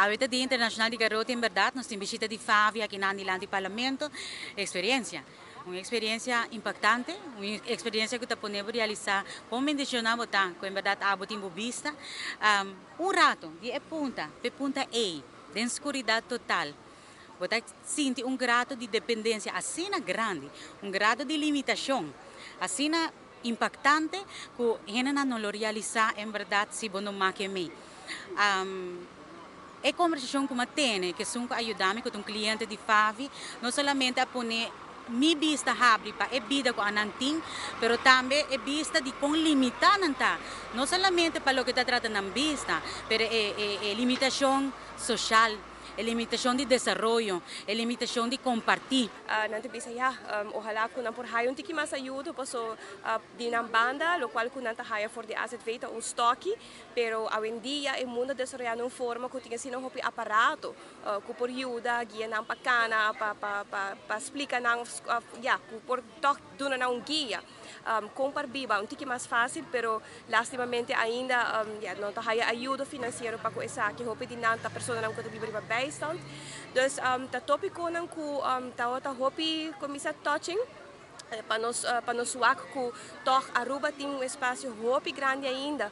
Awe ta Dia Internacional di Garoti, en berdad nos tin bishita di FAVI aki nan dilanti Parlamento. Experiencia. Un experiencia impactante, un experiencia cu ta pone bo realisa con bendiciona bo ta cu en berdad abo tin bo bista. Un rato di e punta p'e punta ey, den scuridad total, bo ta sinti un grado di dependencia asina grandi, un grado di limitacion asina impactante cu hendenan no lo realisa en berdad si bo no make mei. E conversacion cu mi a tene cu esun cu a yuda mi cu ta un cliente di FAVI no solamente a pone mi bista habri pa e bida cu anan tin, pero tambe e bista di con limita nan ta, no solamente pa loke ta trata nan bista, pero e limitacion social, e limitacion di desaroyo, e limitacion di comparti. Nan ta bisa ya, ohala cu nan por haya un tiki mas ayudo paso di nan banda, locual cu nan ta haya for di AZV ta un stoki, pero awendia e mundo a desaroya na un forma cu tin asina hopi aparato cu por yuda guia nan pa cana, pa pa pa pa splica nan of ya, cu por toch duna nan un guia con par biba un tiki mas facil, pero lastimamente ainda ya no ta haya ayudo financiero pa cu esaki. Hopi di nan ta personanan cu ta biba riba bijstand. Dus ta topiconan cu tawata hopi cuminsa touching pa nos pa nos wak cu toch Aruba tin un espacio hopi grandi ainda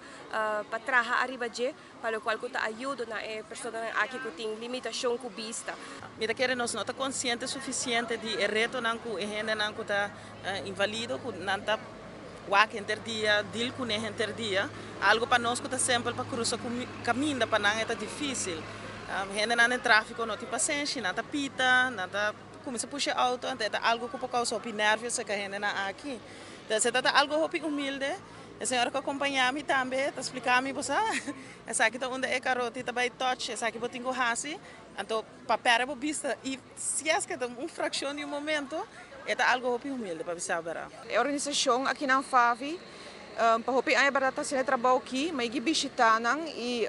pa traha ariba dje pa locual cu ta ayudo na e personanan aki cu tin limitacion cu bista. Mi ta kere nos no ta consciente suficiente di e retonan cu e hendenan cu ta invalido cu nan ta wak henter dia, deal cune henter dia. Algo pa nos cu ta simpel pa crusa caminda pa nan e ta dificil. Hendenan den trafico no tin pasenshi, nan ta pita, nan ta cuminsa pusha e auto, anto e ta algo cu por causa hopi nervio cerca hendenan aki. Entonces e ta ta algo hopi humilde. E señora cu acompaña mi tambe ta splica mi, bo sa, esaki ta unda e caroti ta bay touch, esaki bo tin cu haci. Anto pa perde bo bista y si es que ta un fraccion di un momento, e ta algo hopi humilde pa bisa bera. E organisacion akinan FAVI pa hopi aña berdad ta haciendo e trabou aki, ma e bishita nan y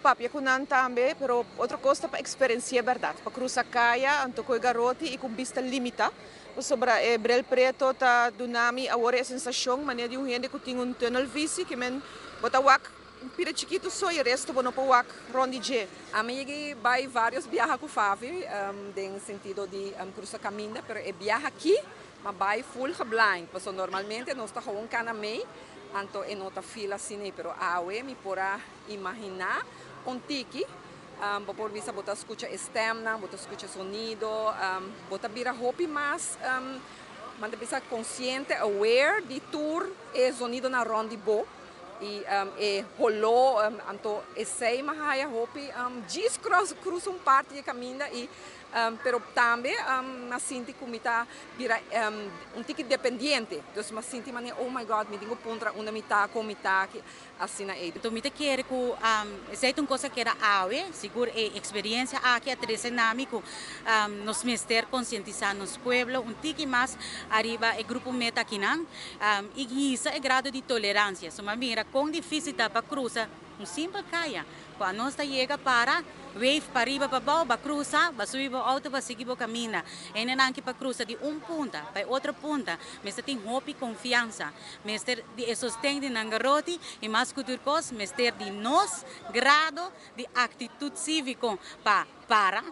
papia cu nan tambe, pero otro cos ta pa experiencia berdad, pa cruza caya anto cu e garoti y cu un bista limita, pasobra e bril preto ta duna mi awor e sensacion manera di un hende cu tin un tunnelvisie, ke men bo ta wak un pida chikitu so y e resto bo no por wak rond di dje. Ami yegi bai varios biaha cu FAVI den sentido di cruza caminda, pero e biaha aki m'a bai full geblind, pasobra normalmente nos ta gewoon cana mei, anto e no ta feel asina, pero awe mi por a imagina un tiki, bo por bisa bo ta scucha e stemnan, bo ta scucha sonido, bo ta bira hopi mas, man ta bisa consciente, aware di tur e zonidonan rond di bo. Y e holó, anto esey m'a haya hopi djis cruza un parti di e caminda y pero tambe m'a sinti cu mi ta bira un tiki dependiente, dus m'a sinti manera oh my God mi tin cu puntra unda mi ta, con mi ta, asina ey. Anto mi ta kere cu esey ta un cosa keda awe, sigur e experiencia aki a trece na mi cu nos mester concientisa nos pueblo un tiki mas ariba e grupo meta akinan. I hisa e grado di tolerancia. So m'a mira con dificil ta pa cruza un simpel caya. Cu anos ta yega para, wave pa riba pa bao, ba cruza, ba subi bo auto ba sigui bo caminda. Hendenan ki pa cruza di un punta pa e otro punta mester tin hopi confiansa, mester di e sosten di nan garoti y mas cu tur cos mester di nos grado di actitud civico pa para.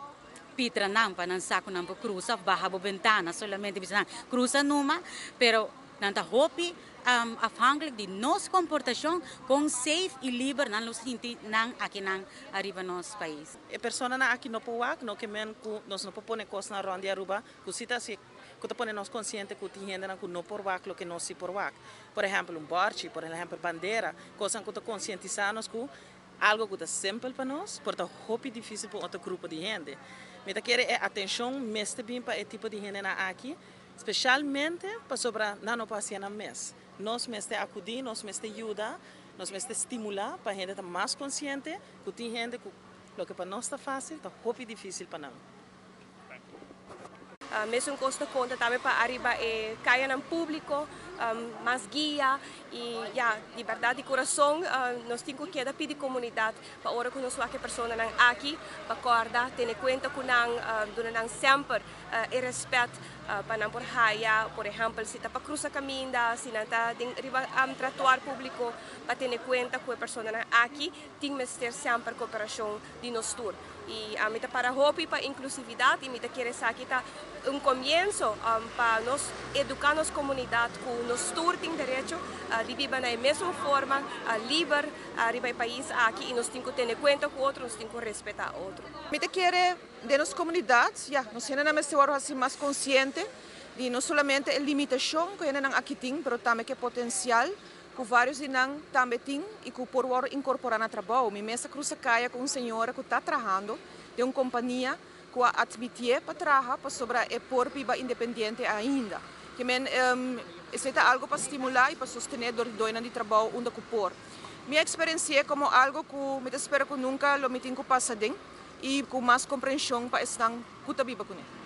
Pitra nan pa nan sa ku nan por krusa of baha bo bentana solamente bisa nan krusa numa, pero nan ta hopi afhankelijk di nos komportashon kon safe i liber nan lo sinti nan akinan ariba nos pais. E personanan aki no por wak, no ke men ku nos no por pone kosnan rònt di Aruba ku si ta hasi ku ta pone nos konsiente ku tin hendenan ku no por wak loke nos si por wak. Por ehèmpel un bòrchi, por ehèmpel bandera, kosnan ku ta konsientisá nos ku Algo cu ta simpel pa nos, por ta hopi dificil pa un otro grupo di hende. Mi ta kere e atencion mester bin pa e tipo di hendenan aki, specialmente pasobra nan no por hacia nan mes. Nos mester acudi, nos mester yuda, nos mester stimula pa hende ta mas consciente cu tin hende cu loke pa nos ta facil ta hopi dificil pa nan. Mesun kos ta konta tambe pa ariba e kayanan públiko, mas guia i ya, di bèrdat di kurason nos tin ku keda pidi komunidat pa ora ku nos wak e personanan aki pa kòrda tene kuenta ku nan, duna nan semper e rèspèt. Pa nan por haya, por ehempel, si ta pa cruza caminda, si nan ta den riba trottoir publico, pa tene cuenta cu e personanan aki tin mester semper cooperacion di nos tur. Y ami ta para hopi pa inclusividad y mi ta kere esaki ta un comienso pa nos educa nos comunidad cu nos tur tin derecho di biba na mesun forma liber riba e pais aki y nos tin cu tene cuenta cu otro, nos tin cu respeta otro. Mi ta kere den nos comunidad, ja, nos hendenan mester asina mas consciente di no solamente e limitacion cu nan aki tin, pero tambe cu potencial cu varios di nan tambe tin y cu por incorpora na trabou. Mi mes a cruza caya cu un señora cu ta trahando den un compania cu a admiti pa traha pasobra e por biba independiente ainda. Kiermen esey ta algo pa stimula y pa sostene doño di trabou unda cu por. Mi experiencia como algo cu mi ta spera cu nunca lo mi tin cu pasa den y cu mas comprension pa esnan cu ta biba cune.